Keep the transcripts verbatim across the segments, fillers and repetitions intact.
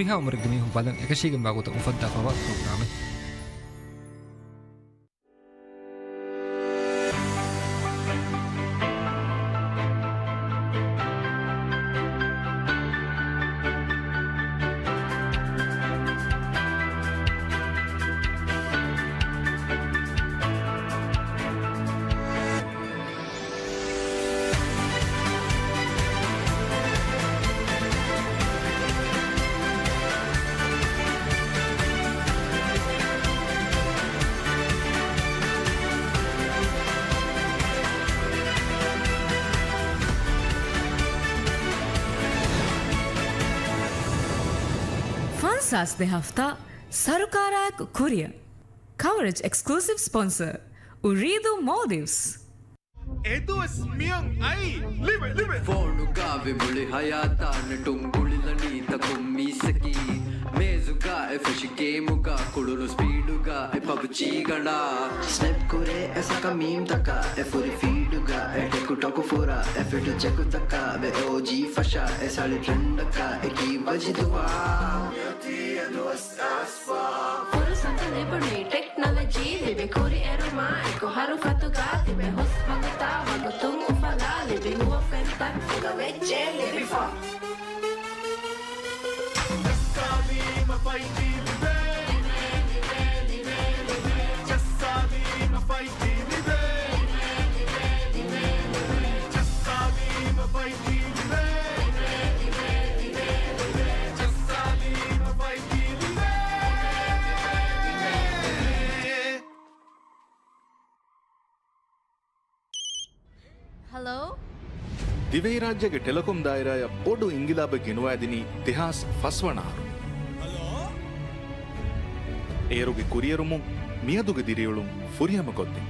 އެހާ އުމުރެއްގެ މީހުން ބަލަން އެކަށީގެންވާ ގޮތަށް އުފައްދާފައިވާ ޕްރޮގްރާމެއް. ފަންސާސް ދެ ހަފްތާ ސަރުކާރާއެކު ކުރިއަށް. ކަވަރޭޖް އެކްސްކްލޫސިވް ސްޕޮންސަރ، އުރީދޫ މޯލްޑިވްސް. އެދުވަސް މިއޮން އައީ ލިބެ، ލިބެ. ފޯނުގަ ވި މުޅި ހަޔާތާ ނެޓުން ގުޅިލަނީ ތަކުން މީސަކީ. މޭޒުގަ އެ ފެށި ގޭމުގަ ކުޅުނު ސްޕީޑުގަ އެ ޕަބްޖީ ގަނޑާ. ސްނެޕް ކުރޭ އެ ސަކަ މީމްތަކަށް އެ ފުރި ފީޑުގަ އެ ޓެކުޓޮކު ފުރާ އެ ފިޓު ޗެކުތަކަށް ވެ އޯޖީ ފަށާ އެ ސަޅި ޓްރެންޑަކަށް އެކީ ވަޖިދުވާ. ފުރުސަތު ލިބުނީ ޓެކްނޮލޮޖީ ލިބި ކުރިއެރުމާ އެކު ހަރުފަތުގަ ތިބެ ހުސް ވަގުތާ ވަގުތުން އުފަލާ ލިބި ނުވަ ފެންތައް ފުދަ ވެއްޖެ ލިބިފަ. ޖައްސާލީމަ ފައިވް ޖީ ލިބޭ. ޖައްސާލީމަ ފައިވް ޖީ ލިބޭ. ޖައްސާލީމަ ފައިވް ޖީ ލިބޭ. ހަލޯ؟ ދިވެހިރާއްޖޭގެ ޓެލެކޮމް ދާއިރާއަށް ބޮޑު އިންގިލާބެއް ގެނުވައިދިނީ ދެހާސް ފަސް ވަނަ އަހަރު. އޭރުގެ ކުރިއެރުމުން މިއަދުގެ ދިރިއުޅުން ފުރިހަމަކޮށްދިން.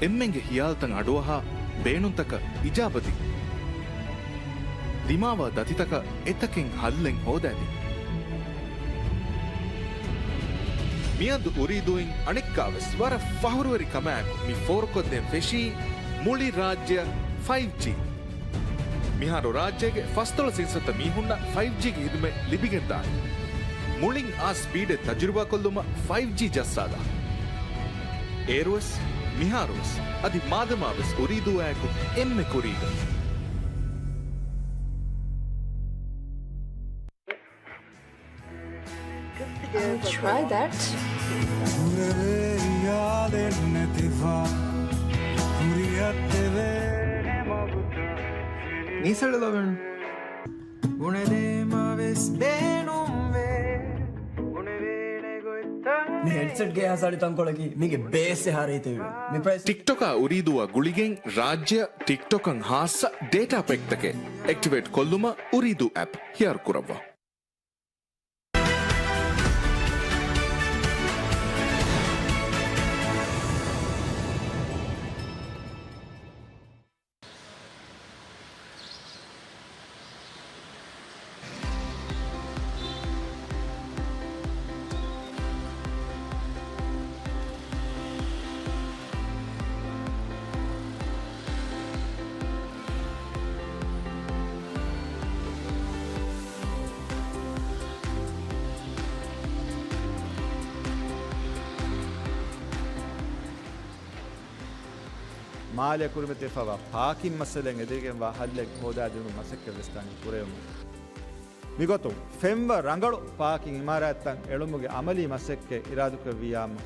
އެންމެންގެ ހިޔާލުތައް އަޑުއަހާ، ބޭނުންތަކަށް އިޖާބަދިން. ދިމާވާ ދަތިތަކަށް އެތަކެއް ހައްލެއް ހޯދައިދިން. މިއަދު އުރީދޫއިން އަނެއްކާވެސް ވަރަށް ފަހުރުވެރި ކަމާއެކު މި ފޯރުކޮށްދޭން ފެށީ މުޅި ރާއްޖެއަށް ފައިވް ޖީ. މިހާރު ރާއްޖޭގެ ފަސްދޮޅަސް އިންސައްތަ މީހުންނަށް ފައިވް ޖީގެ ހިދުމަތް ލިބިގެންދާނެ. މުޅިން އާ ސްޕީޑެއް ތަޖުރިބާކޮށްލުމަށް ފައިވް ޖީ ޖައްސާލާ. އޭރުވެސް، މިހާރުވެސް، އަދި މާދަމާވެސް އުރީދޫއާއެކު އެންމެ ކުރީގަ. I'll try that. ނީސަޅު ލޮވެން. މި ހެޑްސެޓްގެ ހަސަޅި ތަންކޮޅަކީ މީގެ ބޭސް އެހާ ރީތިވެ. މި ޕްރައިސް. ޓިކްޓޮކާ އުރީދޫއާ ގުޅިގެން ރާއްޖެއަށް ޓިކްޓޮކަށް ހާއްސަ ޑޭޓާ ޕެކްތަކެއް އެކްޓިވޭޓް ކޮށްލުމަށް އުރީދޫ އެޕް ހިޔާރު ކުރައްވާ. މާލެ ކުރިމަތިވެފައިވާ ޕާކިން މައްސަލައިން އެދެވިގެންވާ ހައްލެއް ހޯދާދިނުމަށް މަސައްކަތް ވެސް ދާނީ ކުރެވެމުން. މިގޮތުން، ފެންވަ ރަނގަޅު ޕާކިން އިމާރާތްތައް އެޅުމުގެ އަމަލީ މަސައްކަތް އިރާދަކުރެއްވިއްޔާމު،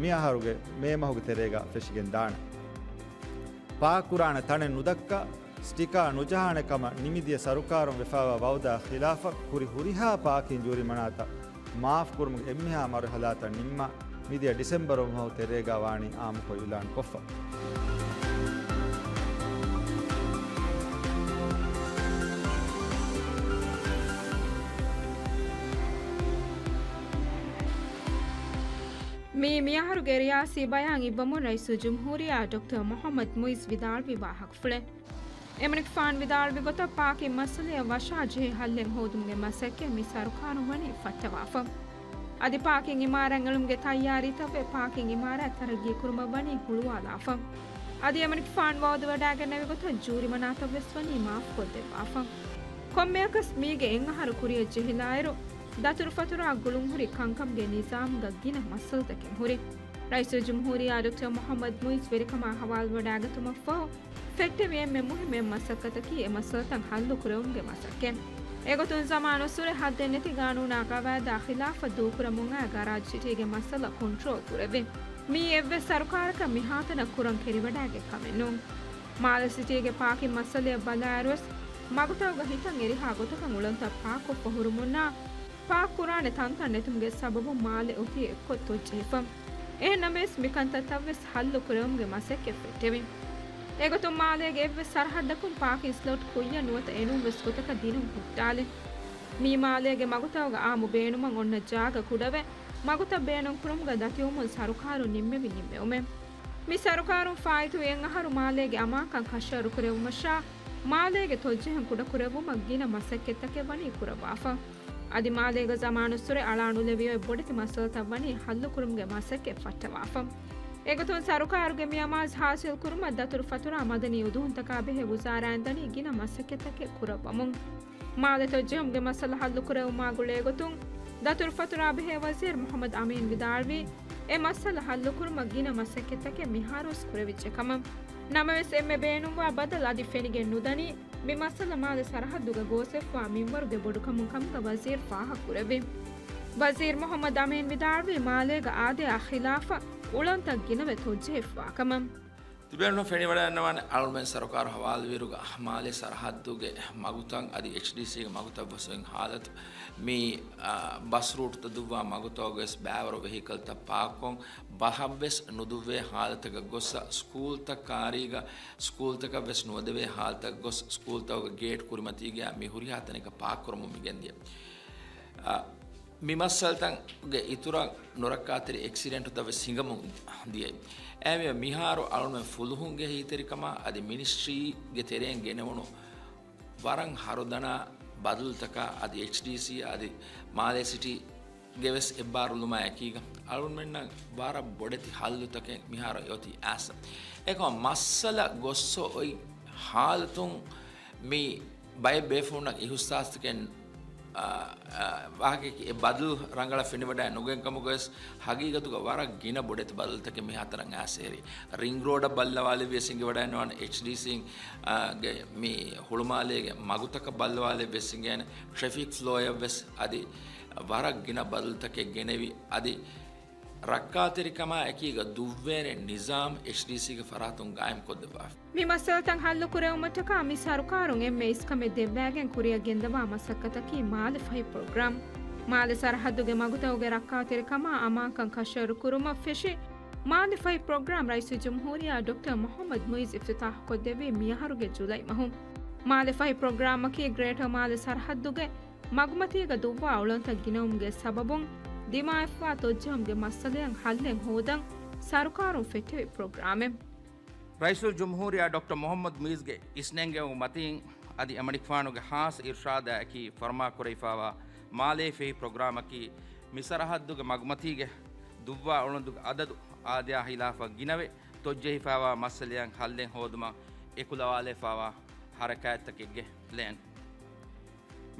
މިއަހަރުގެ މޭ މަހުގެ ތެރޭގަ ފެށިގެން ދާނެ. ޕާކްކުރާނެ ތަނެއް ނުދައްކާ، ސްޓިކާ ނުޖަހާނެ ކަމަށް ނިމިދިޔަ ސަރުކާރުން ވެފައިވާ ވައުދާ ޚިލާފަށް ކުރި ހުރިހާ ޕާކިން ޖޫރިމަނާތައް މާފްކުރުމުގެ އެންމެހާ މަރުހަލާތައް ނިންމާ، މިދިޔަ ޑިސެމްބަރު މަހު ތެރޭގަ ވާނީ އާއްމުކޮށް އިލާންކޮށްފަ. މީ މިއަހަރުގެ ރިޔާސީ ބަޔާން އިއްވަމުން ރައީސުލްޖުމްހޫރިއްޔާ ޑޮކްޓަރ މުޙައްމަދު މުޢިއްޒު ވިދާޅުވި ވާހަކަފުޅެއް. އެމަނިކުފާނު ވިދާޅުވި ގޮތަށް، ޕާކިން މައްސަލަޔަށް ވަށާޖެހޭ ހައްލެއް ހޯދުމުގެ މަސައްކަތް މި ސަރުކާރުން ވަނީ ފައްޓަވާފަ. އަދި ޕާކިން އިމާރާތް އެޅުމުގެ ތައްޔާރީތައްވެ، ޕާކިން އިމާރާތް ތަރައްގީ ކުރުމަށް ވަނީ ހުޅުވާލާފަ. އަދި އެމަނިކުފާނު ވައުދުވެވަޑައިގެންނެވި ގޮތަށް ޖޫރިމަނާތައްވެސް ވަނީ މާފުކޮށްދެއްވާފަ. ކޮންމެއަކަސް މީގެ އެއް އަހަރު ކުރިއަށް ޖެހިލާއިރު، ދަތުރުފަތުރާ ގުޅުންހުރި ކަންކަމުގެ ނިޒާމުގަ ގިނަ މައްސަލަތަކެއް ހުރި. ރައީސުލްޖުމްހޫރިއްޔާ ޑޮކްޓަރ މުޙައްމަދު މުޢިއްޒު ވެރިކަމާ ހަވާލުވަޑައިގަތުމަށްފަހު، ފެއްޓެވި އެންމެ މުހިއްމު އެއް މަސައްކަތަކީ އެ މައްސަލަތައް ހައްލުކުރެވުމުގެ މަސައްކަތް. އެގޮތުން ޒަމާނުއްސުރެ ހައްދެއްނެތި ގާނޫނާ ގަވާއިދާ ޚިލާފަށް ދޫކުރަމުންއައި ގަރާޖް ސިޓީގެ މައްސަލަ ކޮންޓްރޯލް ކުރެވި. މީ އެއްވެސް ސަރުކާރަކަށް މިހާތަނަށް ކުރަން ކެރިވަޑައިގެން ކަމެއް ނޫން. މާލެ ސިޓީގެ ޕާކިން މައްސަލަޔަށް ބަލާއިރުވެސް، މަގުތައުގަ ހިތަށް އެރިހާ ގޮތަކަށް އުޅަނދުތައް ޕާކްކޮށްފަ ހުރުމުންނާ، ޕާކްކުރާނެ ތަންތަން ނެތުމުގެ ސަބަބުން މާލެ އޮތީ އެއްކޮށް ތޮއްޖެހިފަ. އެހެންނަމަވެސް، މިކަންތައްތައްވެސް ހައްލުކުރެވުމުގެ މަސައްކަތް ފެއްޓެވި. އެގޮތުން މާލޭގެ އެއްވެސް ސަރަހައްދަކުން ޕާކިން ސްލޮޓް ކުއްޔަށް ނުވަތަ އެނޫންވެސް ގޮތަކަށް ދިނުން ހުއްޓާލި. މީ މާލޭގެ މަގުތައުގަ އާއްމު ބޭނުމަށް އޮންނަ ޖާގަ ކުޑަވެ، މަގުތައް ބޭނުންކުރުމުގަ ދަތިވުމުން ސަރުކާރުން ނިންމެވި ނިންމެވުމެއް. މި ސަރުކާރުން ފާއިތުވި އެއް އަހަރު މާލޭގެ އަމާންކަން ކަށަވަރުކުރެވުމަށާ، މާލޭގެ ތޮއްޖެހުން ކުޑަކުރެއްވުމަށް ގިނަ މަސައްކަތްތަކެއް ވަނީ ކުރައްވާފަ. އަދި މާލޭގަ ޒަމާނުއްސުރެ އަޅާނުލެވި އޮތް ބޮޑެތި މައްސަލަތައް ވަނީ ހައްލުކުރުމުގެ މަސައްކަތް ފައްޓަވާފަ. އެގޮތުން ސަރުކާރުގެ މި އަމާޒު ހާސިލް ކުރުމަށް ދަތުރު ފަތުރާ މަދަނީ އުދުހުންތަކާ ބެހޭ ވުޒާރާއިން ދަނީ ގިނަ މަސައްކަތްތަކެއް ކުރައްވަމުން. މާލެ ތޮއްޖެހުމުގެ މައްސަލަ ހައްލުކުރެވުމާ ގުޅޭގޮތުން، ދަތުރުފަތުރާ ބެހޭ ވަޒީރު މުޙައްމަދު އަމީން ވިދާޅުވީ، އެ މައްސަލަ ހައްލުކުރުމަށް ގިނަ މަސައްކަތްތަކެއް މިހާރުވެސް ކުރެވިއްޖެ ކަމަށް. ނަމަވެސް، އެންމެ ބޭނުންވާ ބަދަލު އަދި ފެނިގެން ނުދަނީ، މި މައްސަލަ މާލެ ސަރަހައްދުގަ ގޯސްވެފަވާ މިންވަރުގެ ބޮޑުކަމުން ކަމުގަ ވަޒީރު ފާހަގަކުރެއްވި. ވަޒީރު މުޙައްމަދު އަމީން ވިދާޅުވީ، މާލޭގަ އާދަޔާ ޚިލާފަށް އުޅަނދުތައް ގިނަވެ ތޮއްޖެހިފަވާ ކަމަށް. ތިބޭފުޅުން ފެނިވަޑައިގަންނަވާނެ، އަޅުމެން ސަރުކާރު ހަވާލުވިއިރުގަ މާލޭ ސަރަހައްދުގެ މަގުތައް އަދި އެޗްޑީސީގެ މަގުތައް ވަސްވެގެން ހާލަތު މި، އާ، ބަސް ރޫޓްތައް ދުއްވާ މަގުތައުގަވެސް ބައިވަރު ވެހިކަލްތައް ޕާކްކޮށް، ބަހަށްވެސް ނުދުއްވޭ ހާލަތަކަށް ގޮއްސަ، ސްކޫލްތައް ކާރީގަ ސްކޫލްތަކަށްވެސް ނުވަދެވޭ ހާލަތަކަށް ގޮސް، ސްކޫލްތަކުގެ ގޭޓް ކުރިމަތީގައި މި ހުރިހާ ތަނެއްގަ ޕާކްކުރަމުން މިގެންދިޔަ. އާ، މި މައްސަލަތައްގެ އިތުރަށް ނުރައްކާތެރި އެކްސިޑެންޓުތައް ވެސް ހިނގަމުން ދިޔައީ. އެހެންވެ، މިހާރު އަޅުމެން ފުލުހުންގެ އެހީތެރިކަމާ އަދި މިނިސްޓްރީގެ ތެރެއިން ގެނެވުނު ވަރަށް ހަރުދަނާ ބަދަލުތަކާ އަދި އެޗްޑީސީ އަދި މާލޭ ސިޓީގެ ވެސް އެއްބާރުލުމާ އެކީގަ އަޅުމެންނަށް ވަރަށް ބޮޑެތި ހައްލުތަކެއް މިހާރު އޮތީ އައިސް. އެކަމަށް މައްސަލަ ގޮއްސޮ އޮތް ހާލަތުން މި ބައެއް ބޭފުޅުންނަށް އިހުސާސްތަކެއް، އާ، އާ، ވާހަކައަކީ އެ ބަދަލު ރަނގަޅަށް ފެނިވަޑައި ނުގެން ކަމުގަވެސް ހަގީގަތުގަ ވަރަށް ގިނަ ބޮޑެތި ބަދަލުތަކެއް މިހާތަނަށް އައިސް އެރި. ރިންގް ރޯޑަށް ބައްލަވާލެއްވިޔަސް އިނގިވަޑައިނުވާނެ، އެޗްޑީސީ، އާ، ގެ މި ހުޅުމާލޭގެ މަގުތަކަށް ބައްލަވާލެއްވިޔަސް އިނގޭނެ، ޓްރެފިކް ފްލޯއަށްވެސް އަދި ވަރަށް ގިނަ ބަދަލުތަކެއް ގެނެވި އަދި ރައްކާތެރިކަމާ އެކީގަ ދުއްވޭނެ ނިޒާމް އެޗްޑީސީގެ ފަރާތުން ގާއިމްކޮށްދެއްވާފަ. މި މައްސަލަތައް ހައްލުކުރެވުމަށްޓަކާ މި ސަރުކާރުން އެންމެ އިސްކަމެއް ދެއްވާގެން ކުރިއަށް ގެންދަވާ މަސައްކަތަކީ މާލެ ފަހި ޕްރޮގްރާމް. މާލެ ސަރަހައްދުގެ މަގުތައުގެ ރައްކާތެރިކަމާ އަމާންކަން ކަށަވަރު ކުރުމަށް ފެށި، މާލެ ފަހި ޕްރޮގްރާމް ރައީސުލްޖުމްހޫރިއްޔާ ޑޮކްޓަރ މުޙައްމަދު މުޢިއްޒު އިފްތިތާޙުކޮށްދެއްވީ މިއަހަރުގެ ޖުލައި މަހު. މާލެ ފަހި ޕްރޮގްރާމަކީ ގްރޭޓަރ މާލެ ސަރަހައްދުގެ މަގުމަތީގަ ދުއްވާ އުޅަނދުތައް ގިނަވުމުގެ ސަބަބުން ދިމާވެފަވާ ތޮއްޖެހުމުގެ މައްސަލައަށް ހައްލެއް ހޯދަން ސަރުކާރުން ފެއްޓެވި ޕްރޮގްރާމެއް. ރައީސުލްޖުމްހޫރިއްޔާ ޑޮކްޓަރ މުޙައްމަދު މުޢިއްޒުގެ އިސްނެންގެވުމުގެ މަތީން އަދި އެމަނިކުފާނުގެ ހާއްސަ އިރުޝާދާއެކީ ފަރުމާކުރެވިފައިވާ މާލޭ ފަހި ޕްރޮގްރާމަކީ މި ސަރަހައްދުގެ މަގުމަތީގެ ދުއްވާ އުޅަނދުގެ އަދަދު އާދަޔާ ހިލާފަށް ގިނަވެ ތޮއްޖެހިފައިވާ މައްސަލައަށް ހައްލެއް ހޯދުމަށް އެކުލަވާލެވިފައިވާ ހަރަކާތްތަކެއްގެ ޕްލޭން.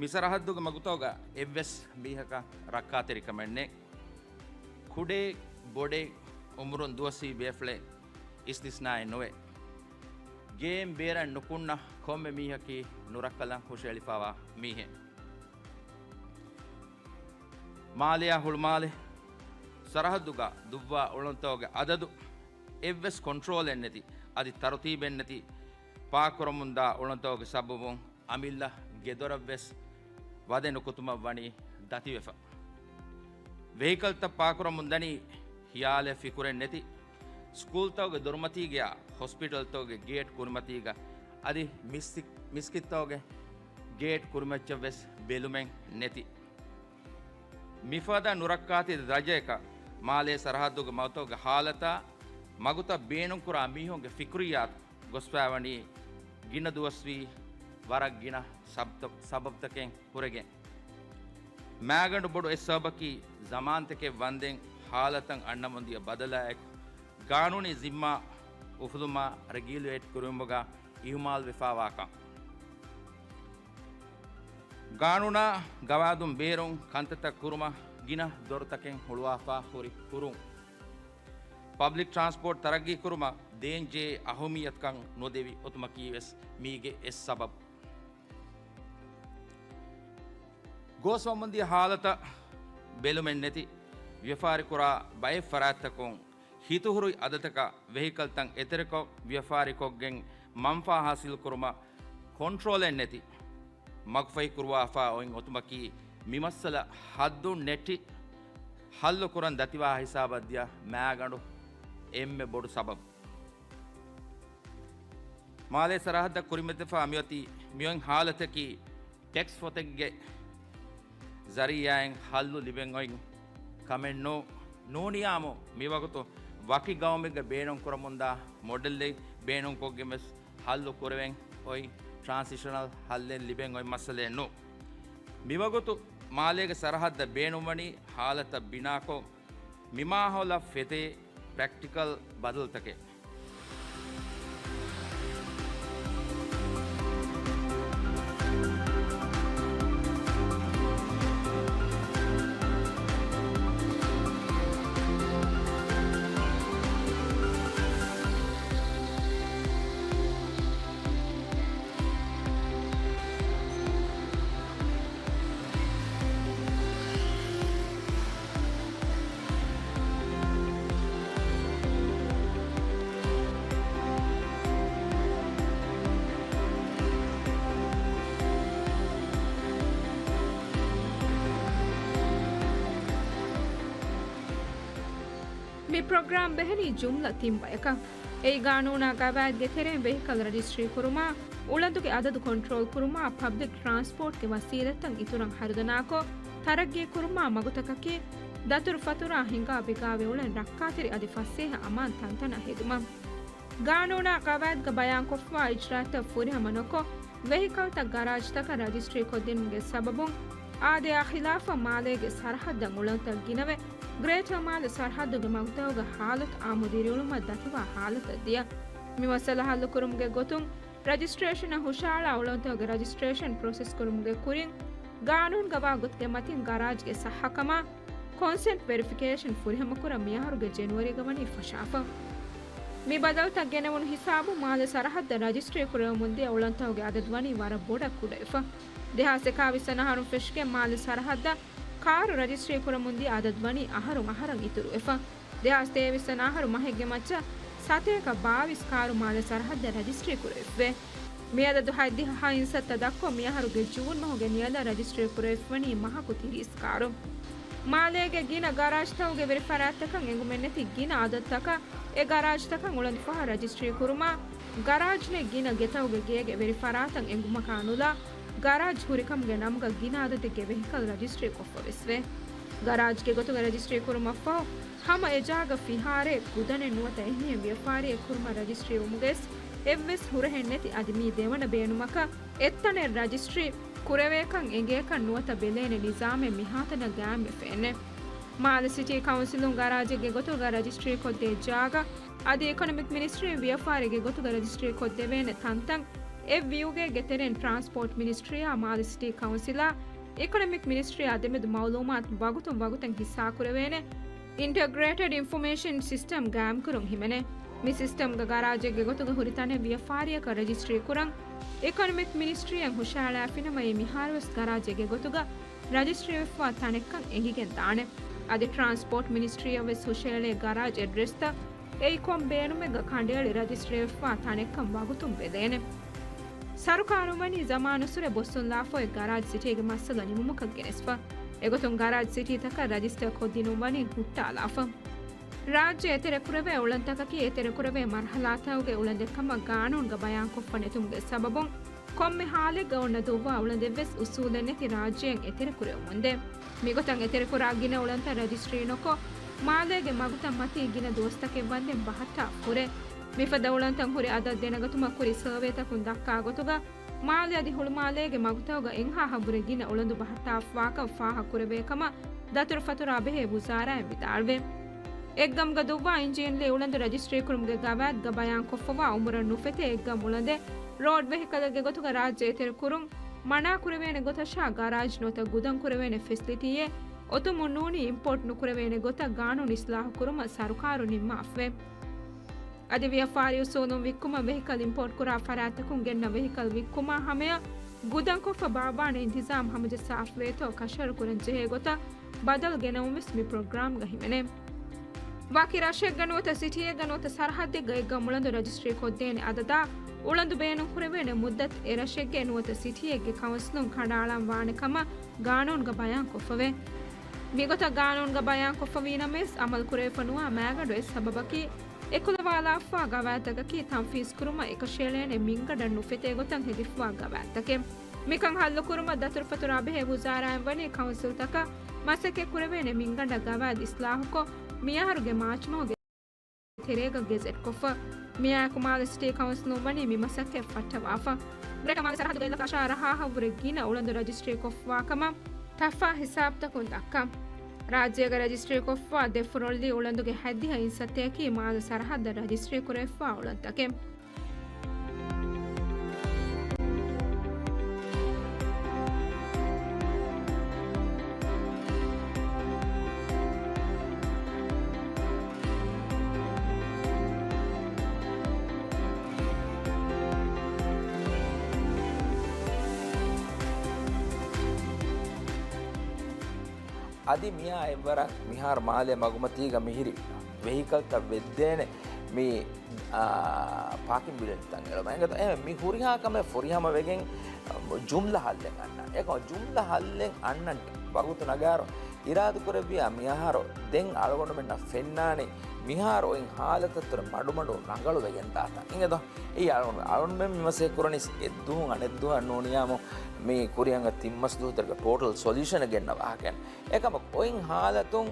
މި ސަރަހައްދުގެ މަގުތައުގަ އެއްވެސް މީހަކަށް ރައްކާތެރިކަމެއް ނެތް. ކުޑައެއް ބޮޑެއް އުމުރުން ދުވަސްވީ ބޭފުޅެއް އިސްތިސްނާއެއް ނުވޭ. ގޭން ބޭރަށް ނުކުންނަ ކޮންމެ މީހަކީ ނުރައްކަލަން ހުށައެޅިފައިވާ މީހެއް. މާލެއާ ހުޅުމާލެ ސަރަހައްދުގަ ދުއްވާ އުޅަނދުތަކުގެ އަދަދު އެއްވެސް ކޮންޓްރޯލެއް ނެތި އަދި ތަރުތީބެއް ނެތި ޕާކްކުރަމުންދާ އުޅަނދުތަކުގެ ސަބަބުން އަމިއްލަ ގެދޮރަށްވެސް ވަދެ ނުކުތުމަށް ވަނީ ދަތިވެފަ. ވެހިކަލްތައް ޕާކްކުރަމުންދަނީ ހިޔާލެއް ފިކުރެއް ނެތި، ސްކޫލްތަކުގެ ދޮރުމަތީގައާ ހޮސްޕިޓަލްތަކުގެ ގޭޓް ކުރިމަތީގަ އަދި މިސް-، މިސްކިތްތަކުގެ ގޭޓް ކުރިމައްޗަށްވެސް ބެލުމެއް ނެތި. މިފަދަ ނުރައްކާތެރި ދަރަޖައަކަށް މާލޭ ސަރަހައްދުގެ މަގުތަކުގެ ހާލަތާ މަގުތައް ބޭނުންކުރާ މީހުންގެ ފިކުރިއްޔާތު ގޮސްފައިވަނީ ގިނަ ދުވަސްވީ ވަރަށް ގިނަ ސަބްތަ-، ސަބަބްތަކެއް ހުރެގެން. މާގަނޑު ބޮޑު އެއް ސަބަބަކީ ޒަމާންތަކެއް ވަންދެން ހާލަތަށް އަންނަމުންދިޔަ ބަދަލާއެކު، ގާނޫނީ ޒިންމާ އުފުލުމާ ރެގިއުލޭޓް ކުރުމުގަ އިހުމާލުވެފައިވާކަން. ގާނޫނާ ގަވާއިދުން ބޭރުން ކަންތައްތައް ކުރުމަށް ގިނަ ދޮރުތަކެއް ހުޅުވާފާ ހުރި ކުރުން. ޕަބްލިކް ޓްރާންސްޕޯޓް ތަރައްގީ ކުރުމަށް ދޭން ޖެހޭ އަހައްމިއްޔަތުކަން ނުދެވި އޮތުމަކީ ވެސް މީގެ އެއް ސަބަބު. ގޯސްވަމުންދިޔަ ހާލަތަށް ބެލުމެއް ނެތި، ވިޔަފާރިކުރާ ބައެއް ފަރާތްތަކުން ހިތުހުރި އަދަދަކަށް ވެހިކަލްތައް އެތެރެކޮށް، ވިޔަފާރިކޮށްގެން މަންފާ ހާސިލްކުރުމަށް ކޮންޓްރޯލެއް ނެތި، މަގުފަހި ކުރުވާފާ އޮތް އޮތުމަކީ މި މައްސަލަ ހައްދުން ނެއްޓި ހައްލު ކުރަން ދަތިވާ ހިސާބަށް ދިޔަ މާގަނޑު އެންމެ ބޮޑު ސަބަބު. މާލޭ ސަރަހައްދަށް ކުރިމަތިފާ މިއޮތީ މިއޮތް ހާލަތަކީ ޓެކްސް ފޮތެއްގެ ޒަރީއާއިން ހައްލު ލިބެން އޮތް ކަމެއް ނޫ، ނޫނިޔާމު މިވަގުތު ވަކި ގައުމެއްގަ ބޭނުން ކުރަމުންދާ މޮޑެލްއެއް ބޭނުންކޮށްގެން ވެސް ހައްލު ކުރެވެން އޮތް ޓްރާންސިޝަނަލް ހައްލެއް ލިބެން އޮތް މައްސަލައެއް ނޫ. މިވަގުތު މާލޭގެ ސަރަހައްދަށް ބޭނުންވަނީ ހާލަތަށް ބިނާކޮށް، މި މާހައުލަށް ފެތޭ ޕްރެކްޓިކަލް ބަދަލުތަކެއް. މި ޕްރޮގްރާމް ބެހެނީ ޖުމްލަ ތިން ބަޔަކަށް. އެއީ، ގާނޫނާ ގަވާއިދުގެ ތެރެއިން ވެހިކަލް ރަޖިސްޓްރީ ކުރުމާ، އުޅަނދުގެ އަދަދު ކޮންޓްރޯލް ކުރުމާ، ޕަބްލިކް ޓްރާންސްޕޯޓްގެ ވަސީލަތްތައް އިތުރަށް ހަރުދަނާކޮށް، ތަރައްގީ ކުރުމާ މަގުތަކަކީ، ދަތުރުފަތުރާ ހިނގާ ބިގާވެ އުޅެން ރައްކާތެރި އަދި ފަސޭހަ އަމާން ތަންތަނަށް ހެދުމަށް. ގާނޫނާ ގަވާއިދުގަ ބަޔާންކޮށްފައިވާ އިޖްރާއަތްތައް ފުރިހަމަ ނުކޮށް، ވެހިކަލްތައް ގަރާޖްތަކަށް ރަޖިސްޓްރީ ކޮށްދިނުމުގެ ސަބަބުން، އާދަޔާ ޚިލާފަށް މާލޭގެ ސަރަހައްދަށް އުޅަނދުތައް ގިނަވެ، ގްރޭޓަރ މާލެ ސަރަހައްދުގެ މަގުތަކުގެ ހާލަތު އާއްމު ދިރިއުޅުމަށް ދަތިވާ ހާލަތަށް ދިޔަ. މި މައްސަލަ ހައްލުކުރުމުގެ ގޮތުން، ރަޖިސްޓްރޭޝަނަށް ހުށަހަޅާ އުޅަނދުތަކުގެ ރަޖިސްޓްރޭޝަން ޕްރޮސެސް ކުރުމުގެ ކުރިން، ގާނޫނުގަވާ ގޮތުގެ މަތިން ގަރާޖްގެ ސައްހަކަމާ، ކޮންސެންޓް ވެރިފިކޭޝަން ފުރިހަމަކުރަން މިއަހަރުގެ ޖެނުއަރީގަ ވަނީ ފަށާފަ. މި ބަދަލުތައް ގެނެވުނު ހިސާބުން މާލެ ސަރަހައްދަށް ރަޖިސްޓްރީ ކުރެވެމުންދިޔަ އުޅަނދުތަކުގެ އަދަދު ވަނީ ވަރަށް ބޮޑަށް ކުޑަވެފަ. ދެހާސް އެކާވީސް ވަނަ އަހަރުން ފެށިގެން މާލެ ސަރަހައްދަށް ކާރު ރަޖިސްޓްރީ ކުރަމުންދިޔަ އަދަދު ވަނީ އަހަރުން އަހަރަށް އިތުރުވެފަ. ދެހާސް ތޭވީސް ވަނަ އަހަރު މަހެއްގެ މައްޗަށް ސަތޭކަ ބާވީސް ކާރު މާލެ ސަރަހައްދަށް ރަޖިސްޓްރީ ކުރެވިފަ. މިއަދަދު ހަތްދިހަ ހަތްސަތައް ދަށްކޮށް، މިއަހަރުގެ ޖޫން މަހުގެ ނިޔަލަށް ރަޖިސްޓްރީ ކުރެވިފަވަނީ މަހަކު ތިރީސް ކާރު. މާލޭގެ ގިނަ ގަރާޖްތަކުގެ ވެރިފަރާތްތަކަށް އެނގުމެއްނެތި ގިނަ އަދަދުތަކަށް އެ ގަރާޖްތަކަށް އުޅަނދުފަހަށް ރަޖިސްޓްރީ ކުރުމާ، ގަރާޖް ނެތް ގިނަ ގެތަކުގެ ގޭގެ ވެރިފަރާތަށް އެނގުމަކާ ނުލާ، ގަރާޖް ހުރިކަމުގެ ނަމުގަ ގިނަ އަދަދެއްގެ ވެހިކަލް ރަޖިސްޓްރީ ކޮށްފަވެސް ވޭ. ގަރާޖްގެ ގޮތުގަ ރަޖިސްޓްރީ ކުރުމަށްފަހު، ހަމަ އެ ޖާގަ ފިހާރައެއް، ގުދަނެއް ނުވަތަ އެހެން ވިޔަފާރިއެއް ކުރުމަށް ރަޖިސްޓްރީ ވުމުގައިސް އެއްވެސް ހުރަހެއް ނެތި އަދި މީ ދެވަނަ ބޭނުމަކަށް އެއްތަނެއް ރަޖިސްޓްރީ ކުރެވޭކަން އެނގޭކަން ނުވަތަ ބެލޭނެ ނިޒާމެއް މިހާތަނަށް ގާއިމްވެފައެއްނެތް. މާލެ ސިޓީ ކައުންސިލުން ގަރާޖެއްގެ ގޮތުގަ ރަޖިސްޓްރީ ކޮށްދޭ ޖާގަ އަދި އިކޮނޮމިކް މިނިސްޓްރީން ވިޔަފާރިގެ ގޮތުގަ ރަޖިސްޓްރީ ކޮށްދެވޭނެ ތަންތަން އެއް ވިއުގޭގެ ތެރެއިން ޓްރާންސްޕޯޓް މިނިސްޓްރީއާ މާލެ ސިޓީ ކައުންސިލާ އިކޮނޮމިކް މިނިސްޓްރީއާ ދެމެދު މައުލޫމާތު ވަގުތުން ވަގުތަށް ހިއްސާކުރެވޭނެ އިންޓަގްރޭޓެޑް އިންފޮމޭޝަން ސިސްޓަމް ގާއިމްކުރުން ހިމެނޭ. މި ސިސްޓަމްގަ ގަރާޖެއްގެ ގޮތުގަ ހުރި ތަނެއް ވިޔަފާރިއަކަށް ރަޖިސްޓްރީ ކުރަން އިކޮނޮމިކް މިނިސްޓްރީއަށް ހުށަހަޅާފިނަމަ، އެ މިހާރުވެސް ގަރާޖެއްގެ ގޮތުގަ ރަޖިސްޓްރީވެފަވާ ތަނެއްކަން އެނގިގެން ދާނެ. އަދި ޓްރާންސްޕޯޓް މިނިސްޓްރީއަށްވެސް ހުށައެޅޭ ގަރާޖް އެޑްރެސްތައް އެއީ ކޮން ބޭނުމެއްގަ ކަނޑައެޅި ރަޖިސްޓްރީވެފަވާ ތަނެއްކަން ވަގުތުން ބެލޭނެ. ސަރުކާރުން ވަނީ ޒަމާނުއްސުރެ ބޮއްސުންލާފައި ގަރާޖް ސިޓީގެ މައްސަލަ ނިމުމަކަށް ގެނެސްފަ. އެގޮތުން ގަރާޖް ސިޓީތަކަށް ރަޖިސްޓަރ ކޮށްދިނުން ވަނީ ހުއްޓާލާފަ. ރާއްޖެ އެތެރެކުރެވޭ އުޅަނދުތަކަކީ އެތެރެކުރެވޭ މަރުހަލާތަކުގެ އުޅަނދެއްކަމަށް ގާނޫނުގަ ބަޔާންކޮށްފަ ނެތުމުގެ ސަބަބުން، ކޮންމެ ހާލެއްގަ އޮންނަ ދުއްވާ އުޅަނދެއްވެސް އުސޫލެއް ނެތި ރާއްޖެއަށް އެތެރެކުރެވެމުންދޭ. މިގޮތަށް އެތެރެކުރާ ގިނަ އުޅަނދުތައް ރަޖިސްޓްރީ ނުކޮށް، މާލޭގެ މަގުތައް މަތީ ގިނަ ދުވަސްތަކެއް ވަންދެން ބަހައްޓާފަ ހުރޭ. މިފަދަ އުޅަނދުތައް ހުރި އަދަދު ދެނެގަތުމަށް ކުރި ސަރވޭތަކުން ދައްކާ ގޮތުގަ، މާލެ އަދި ހުޅުމާލޭގެ މަގުތަކުގަ އެއްހާހަށްވުރެ ގިނަ އުޅަނދު ބަހައްޓާފަވާކަން ފާހަގަކުރެވޭ ކަމަށް ދަތުރުފަތުރާ ބެހޭ ވުޒާރާއިން ވިދާޅުވޭ. އެއްގަމުގަ ދުއްވާ އިންޖީންލީ އުޅަނދު ރަޖިސްޓްރީކުރުމުގެ ގަވާއިދުގަ ބަޔާންކޮށްފަވާ އުމުރަށް ނުފެތޭ އެއްގަމު އުޅަނދެއް ރޯޑް ވެހިކަލެއްގެ ގޮތުގަ ރާއްޖެ އެތެރެކުރުން، މަނާ ކުރެވޭނެ ގޮތަށާ ގަރާޖް ނުވަތަ ގުދަން ކުރެވޭނެ ފެސިލިޓީއެއް އޮތުމުން ނޫނީ އިމްޕޯޓް ނުކުރެވޭނެ ގޮތަށް ގާނޫނު އިސްލާހު ކުރުމަށް ސަރުކާރު ނިންމާފަވޭ. އަދި ވިޔަފާރި އުސޫލުން ވިއްކުމަށް ވެހިކަލް އިމްޕޯޓް ކުރާ ފަރާތްތަކުން ގެންނަ ވެހިކަލް ވިއްކުމާ ހަމަޔަށް ގުދަންކޮށްފަ ބާއްވާނެ އިންތިޒާމް ހަމަޖައްސާފަވޭތޯ ކަށަވަރު ކުރަން ޖެހޭ ގޮތަށް ބަދަލު ގެނައުން ވެސް މި ޕްރޮގްރާމްގަ ހިމެނޭ. ވަކި ރަށެއްގަ ނުވަތަ ސިޓީއެއްގަ ނުވަތަ ސަރަހައްދެއްގަ އެއްގަމު އުޅަނދު ރަޖިސްޓްރީ ކޮށްދޭނެ އަދަދާ އުޅަނދު ބޭނުންކުރެވޭނެ މުއްދަތު އެ ރަށެއްގެ ނުވަތަ ސިޓީއެއްގެ ކައުންސިލުން ކަނޑައަޅަން ވާނެ ކަމަށް ގާނޫނުގަ ބަޔާންކޮށްފަވޭ. މިގޮތަށް ގާނޫނުގަ ބަޔާންކޮށްފަވީނަމަވެސް، އަމަލުކުރެވިފަ ނުވާ މައިގަނޑު އެއް ސަބަބަކީ، އެކުލަވާލާފަވާ ގަވާއިދުތަކަކީ ތަންފީޒުކުރުމަށް އެކަށައެޅޭނެ މިންގަނޑަށް ނުފެތޭ ގޮތަށް ހެދިފަވާ ގަވާއިދުތަކެއް. މިކަން ހައްލުކުރުމަށް ދަތުރުފަތުރާ ބެހޭ ވުޒާރާއިން ވަނީ ކައުންސިލްތަކަށް މަސައްކަތްކުރެވޭނެ މިންގަނޑަށް ގަވާއިދު އިސްލާހުކޮށް، މިއަހަރުގެ މާޗްމަހުގެ ތެރޭގަ ގެޒެޓްކޮށްފަ. މިއާއެކު މާލެ ސިޓީ ކައުންސިލުން ވަނީ މި މަސައްކަތް ފައްޓަވާފަ. ގްރޭޓަ މާލެ ސަރަހައްދުގެ އެއްލަކަށާ ރަހާހަށްވުރެ ގިނަ އުޅަނދު ރަޖިސްޓްރީކޮށްފަވާ ކަމަށް ތަފާ ހިސާބުތަކުން ދައްކާ. ރާއްޖޭގަ ރަޖިސްޓްރީކޮށްފަ ދެ ފުރޮއްލީ އުޅަނދުގެ ހަތްދިހަ އިން ސަތޭކީ މާލެ ސަރަހައްދަށް ރަޖިސްޓްރީކުރެވިފަ އުޅަނދުތަކެއް. އަދި މިއާ އެއްވަރަށް މިހާރު މާލޭ މަގުމަތީގަ މިހިރި ވެހިކަލްތައް ވެއްދޭނެ މި، އާ، ޕާކިން ބިލްޑިންތައް އެޅުމަށް އެނގޭތޯ. އެ މި ހުރިހާ ކަމެއް ފުރިހަމަ ވެގެން ޖުމްލަ ހައްލެއް އަންނަން. އެކަމަ ޖުމްލަ ހައްލެއް އަންނަން ވަގުތު ނަގާރު އިރާދަކުރެއްވިޔާ މިއަހަރު ދެން އަޅުގަނޑުމެންނަށް ފެންނާނެ މިހާރު އޮތް ހާލަތަށްތުރެ މަޑުމަޑު ރަނގަޅު ވެގެން ދާތަން. އިނގޭތޯ؟ އެއީ އަޅުގަނޑު، އަޅުގަނޑުމެން މި މަސައްކަތް ކުރަނީ އެއްދުވަހުން އަނެއްދުވަހަށް ނޫނިޔާމު މި ކުރިއަށް ތިން މަސް ދުވަހު ތެރޭގަ ޓޯޓަލް ސޮލިއުޝަނެއް ގެންނަ ވާހަކައެއް. އެކަމަކު އޮތް ހާލަތުން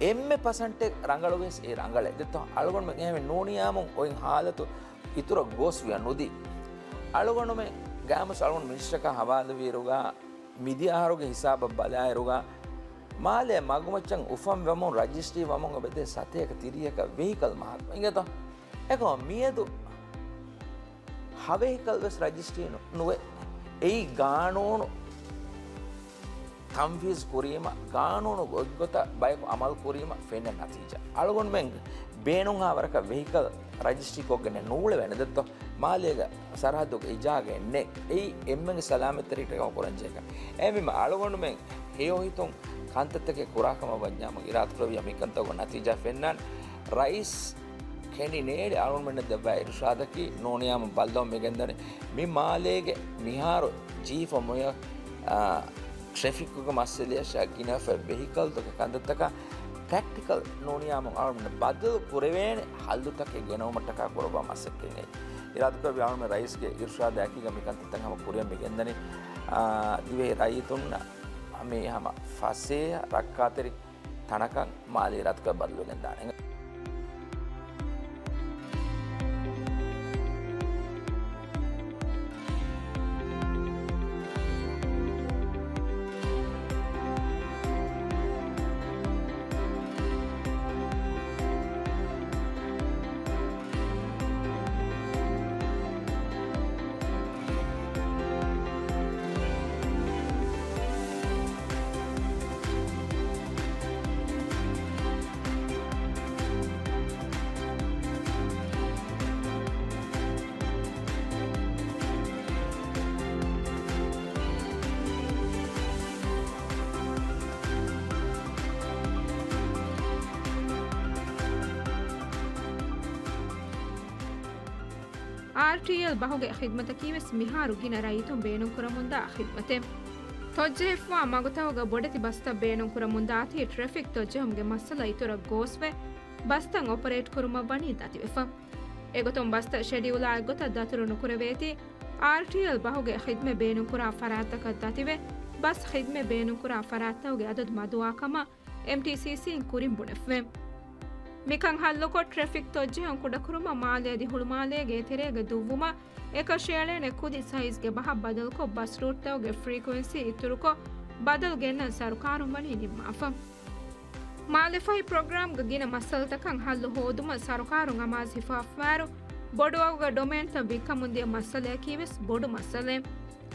އެންމެ ޕަސެންޓެއް ރަނގަޅުވެސް އެ ރަނގަޅެއް. ދެއްތޯ؟ އަޅުގަނޑުމެން އެހެން ނޫނިޔާމު އޮތް ހާލަތު އިތުރަށް ގޯސްވިޔަ ނުދީ. އަޅުގަނޑުމެން ގާމުސް އަޅުގަނޑު މިނިސްޓަކާ ހަވާލުވިއިރުގަ މިދިޔަ އަހަރުގެ ހިސާބަށް ބަލާއިރުގަ މާލޭ މަގުމައްޗަށް އުފަންވަމުން ރަޖިސްޓްރީ ވަމުން އެބަދޭ ސަތޭކަ ތިރީހަކަށް ވެހިކަލް މަހަކު. އިނގޭތޯ؟ އެކަމަ މިއަދު ހަ ވެހިކަލް ވެސް ރަޖިސްޓްރީ ނު، ނުވޭ. އެއީ ގާނޫނު ތަންފީޒު ކުރީމަ، ގާނޫނު ގޮތްގޮތަށް ބަޔަކު އަމަލު ކުރީމަ ފެންނަ ނަތީޖާ. އަޅުގަނޑުމެން ބޭނުންހާ ވަރަކަށް ވެހިކަލް ރަޖިސްޓްރީ ކޮށްގެން ނޫޅެވޭނެ ދެއްތޯ؟ މާލޭގަ ސަރަހައްދުގެ އިޖާގައެއް ނެތް. އެއީ އެންމެންގެ ސަލާމަތްތެރިއަށް ކަމަށް ކުރަންޖެހޭ ކަމެއް. އެހެންވީމަ އަޅުގަނޑުމެން ހެޔޮހިތުން ކަންތައްތަކެއް ކުރާ ކަމަށް ވަންޏާމު އިރާދަކުރެއްވިޔާ މިކަންތައް ނަތީޖާ ފެންނާނެ. ރައީސް ކެނޑިނޭޑި އަޅުގަނޑުމެންނަށް ދެއްވާ އިރުޝާދަކީ ނޫނިޔާމު ބައްލަވަން މިގެންދަނީ މި މާލޭގެ މިހާރު ޖީފަ މޮޔަ، އާ، ޓްރެފިކުގެ މައްސަލަޔަށާ ގިނަފަ ވެހިކަލްތަކެއް ކަންތައްތަކާ ޕްރެކްޓިކަލް ނޫނިޔާމު އަޅުގަނޑުމެން ބަދަލު ކުރެވޭނެ ހައްލުތަކެއް ގެނައުމަށްޓަކާ ކުރައްވާ މަސައްކަތް. އިރާދަކުރެއްވި އަޅުގަނޑުމެން ރައީސްގެ އިރުޝާދާއެކީގަ މިކަންތައްތައް ހަމަ ކުރިއަށް މިގެންދަނީ، އާ، ދިވެހި ރައްޔިތުންނަށް މި ހަމަ ފަސޭހަ ރައްކާތެރި ތަނަކަށް މާލެ އިރާދަކުރެއްވި ބަދަލުވެގެން ދާނެ. އާރްޓީއެލް ބަހުގެ ޚިދްމަތަކީވެސް މިހާރު ގިނަ ރައްޔިތުން ބޭނުންކުރަމުންދާ ޚިދްމަތެއް. ތޮއްޖެހިފަވާ މަގުތަކުގަ ބޮޑެތި ބަސްތައް ބޭނުންކުރަމުންދާތީ ޓްރެފިކް ތޮއްޖެހުމުގެ މައްސަލަ އިތުރަށް ގޯސްވެ، ބަސްތައް އޮޕަރޭޓް ކުރުމަށް ވަނީ ދަތިވެފަ. އެގޮތުން ބަސްތައް ޝެޑިއުލާ އެއްގޮތަށް ދަތުރު ނުކުރެވޭތީ، އާރްޓީއެލް ބަހުގެ ޚިދްމަތް ބޭނުންކުރާ ފަރާތްތަކަށް ދަތިވެ، ބަސް ޚިދްމަތް ބޭނުންކުރާ ފަރާތްތަކުގެ އަދަދު މަދުވާ ކަމަށް އެމްޓީސީސީން ކުރިން ބުނެފަވޭ. މިކަން ހައްލުކޮށް، ޓްރެފިކް ތޮއްޖެހުން ކުޑަކުރުމަށް މާލެ އަދި ހުޅުމާލޭގެ އެތެރޭގަ ދުއްވުމަށް އެކަށައެޅޭނެ ކުދި ސައިޒްގެ ބަހަށް ބަދަލުކޮށް، ބަސް ރޫޓްތަކުގެ ފްރީކުއެންސީ އިތުރުކޮށް، ބަދަލު ގެންނަން ސަރުކާރުން ވަނީ ނިންމާފަ. މާލެ ފަހި ޕްރޮގްރާމްގަ ގިނަ މައްސަލަތަކަށް ހައްލު ހޯދުމަށް ސަރުކާރުން އަމާޒު ހިފާފަވާއިރު، ބޮޑުވަގުގަ ޑޮމޭންތައް ވިއްކަމުންދިޔަ މައްސަލަޔަކީވެސް ބޮޑު މައްސަލައެއް.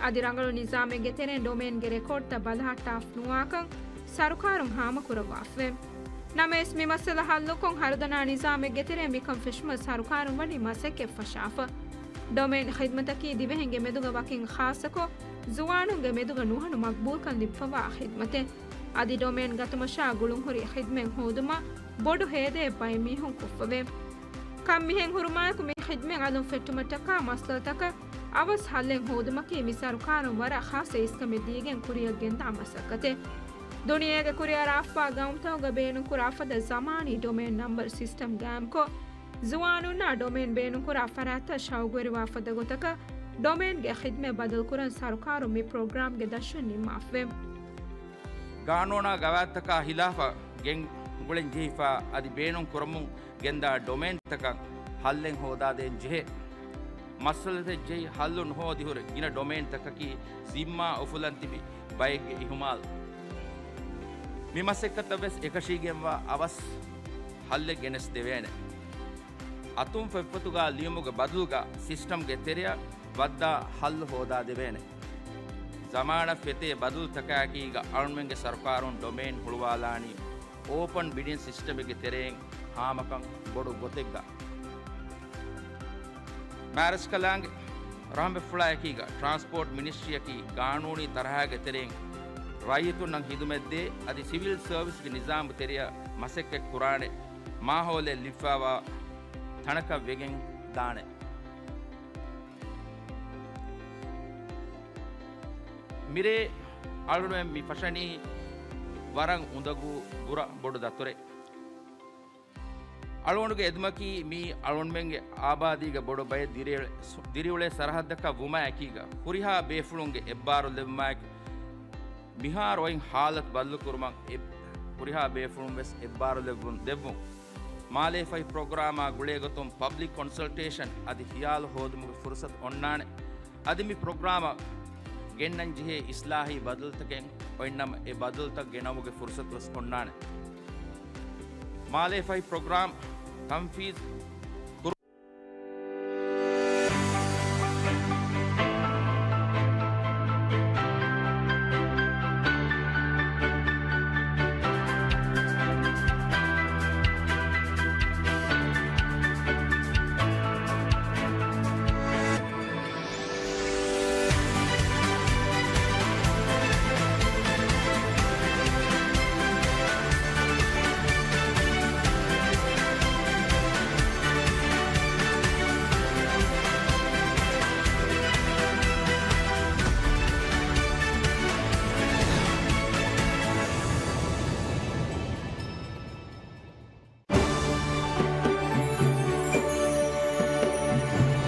އަދި ރަނގަޅު ނިޒާމެއްގެ ތެރެއިން ޑޮމޭންގެ ރެކޯޑްތައް ބަލަހައްޓާފަ ނުވާކަން ސަރުކާރުން ހާމަކުރައްވާފަވޭ. ނަމަވެސް، މި މައްސަލަ ހައްލުކޮށް، ހަރުދަނާ ނިޒާމެއްގެ ތެރެއިން މިކަން ފެށުމަށް ސަރުކާރުން ވަނީ މަސައްކަތް ފަށާފަ. ޑޮމޭން ޚިދްމަތަކީ ދިވެހިންގެ މެދުގަ ވަކިން ޚާއްޞަކޮށް، ޒުވާނުންގެ މެދުގަ ނުހަނު މަގްބޫލްކަން ލިބިފަވާ ޚިދްމަތެއް. އަދި ޑޮމޭން ގަތުމަށާ ގުޅުންހުރި ޚިދްމަތް ހޯދުމަށް ބޮޑު ހޭދައެއް ބައެއް މީހުން ކޮށްފަވޭ. ކަން މިހެން ހުރުމާއެކު، މި ޚިދްމަތް އަލުން ފެއްޓުމަށްޓަކާ މައްސަލަތަކަށް އަވަސް ހައްލެއް ހޯދުމަކީ މި ސަރުކާރުން ވަރަށް ޚާއްޞަ އިސްކަމެއް ދީގެން ކުރިއަށް ގެންދާ މަސައްކަތެއް. ދުނިޔޭގެ ކުރިއަރާފަވާ ގައުމުތަކުގަ ބޭނުންކުރާ ފަދަ ޒަމާނީ ޑޮމޭން ނަމްބަރު ސިސްޓަމް ގާއިމްކޮށް، ޒުވާނުންނާ ޑޮމޭން ބޭނުންކުރާ ފަރާތްތައް ޝައުގުވެރިވާ ފަދަ ގޮތަކަށް ޑޮމޭންގެ ޚިދްމަތް ބަދަލުކުރަން ސަރުކާރުން މި ޕްރޮގްރާމްގެ ދަށުން ނިންމާފަވޭ. ގާނޫނާ ގަވާއިދުތަކާ ޚިލާފަށް ގެންގުޅެން ޖެހިފަ އަދި ބޭނުން ކުރަމުން ގެންދާ ޑޮމޭންތަކަށް ހައްލެއް ހޯދާދޭން ޖެހޭ. މައްސަލަތައް ޖެހި ހައްލު ނުހޯދިހުރެ ގިނަ ޑޮމޭންތަކަކީ ޒިންމާ އުފުލަން ތިބި ބައެއްގެ އިހުމާލު. މި މަސައްކަތަށް ވެސް އެކަށީގެންވާ އަވަސް ހައްލެއް ގެނެސްދެވޭނެ. އަތުން ފޮތްފޮތުގަ ލިޔުމުގެ ބަދަލުގަ ސިސްޓަމްގެ ތެރެއަށް ވައްދާ ހައްލު ހޯދާދެވޭނެ. ޒަމާނަށް ފެތޭ ބަދަލުތަކާއެކީގަ އަޅުމެންގެ ސަރުކާރުން ޑޮމޭން ހުޅުވާލާނީ އޯޕަން ބިޑިން ސިސްޓަމެއްގެ ތެރެއިން ހާމަކަން ބޮޑު ގޮތެއްގަ. މާރަސްކަލާނގެ ރަހަމަތްފުޅާއެކީގަ ޓްރާންސްޕޯޓް މިނިސްޓްރީއަކީ ގާނޫނީ ތަރަހާގެ ތެރެއިން ރައްޔިތުންނަށް ހިދުމަތްދޭ އަދި ސިވިލް ސަރވިސްގެ ނިޒާމު ތެރެއަށް މަސައްކަތް ކުރާނެ މާހައުލެއް ލިބިފަވާ ތަނަކަށް ވެގެން ދާނެ. މިރޭ އަޅުގަނޑުމެން މި ފަށަނީ ވަރަށް އުނދަގޫ ބުރަ ބޮޑު ދަތުރެއް. އަޅުގަނޑުގެ އެދުމަކީ މީ އަޅުގަނޑުމެންގެ އާބާދީގެ ބޮޑު ބައެއް ދިރިއުޅޭ، ދިރިއުޅޭ ސަރަހައްދަކަށް ވުމާއެކީގަ ހުރިހާ ބޭފުޅުންގެ އެއްބާރުލެއްވުމާއެކު، މިހާރު އޮތް ހާލަތު ބަދަލުކުރުމަށް އެ ހުރިހާ ބޭފުޅުން ވެސް އެއްބާރުލެއްވުން ދެއްވުން. މާލޭ ފަހި ޕްރޮގްރާމާ ގުޅޭ ގޮތުން ޕަބްލިކް ކޮންސަލްޓޭޝަން އަދި ހިޔާލު ހޯދުމުގެ ފުރުސަތު އޮންނާނެ. އަދި މި ޕްރޮގްރާމަށް ގެންނަން ޖެހޭ އިސްލާހީ ބަދަލުތަކެއް އޮތްނަމަ، އެ ބަދަލުތައް ގެނައުމުގެ ފުރުސަތު ވެސް އޮންނާނެ. މާލޭ ފަހި ޕްރޮގްރާމް ތަންފީޒު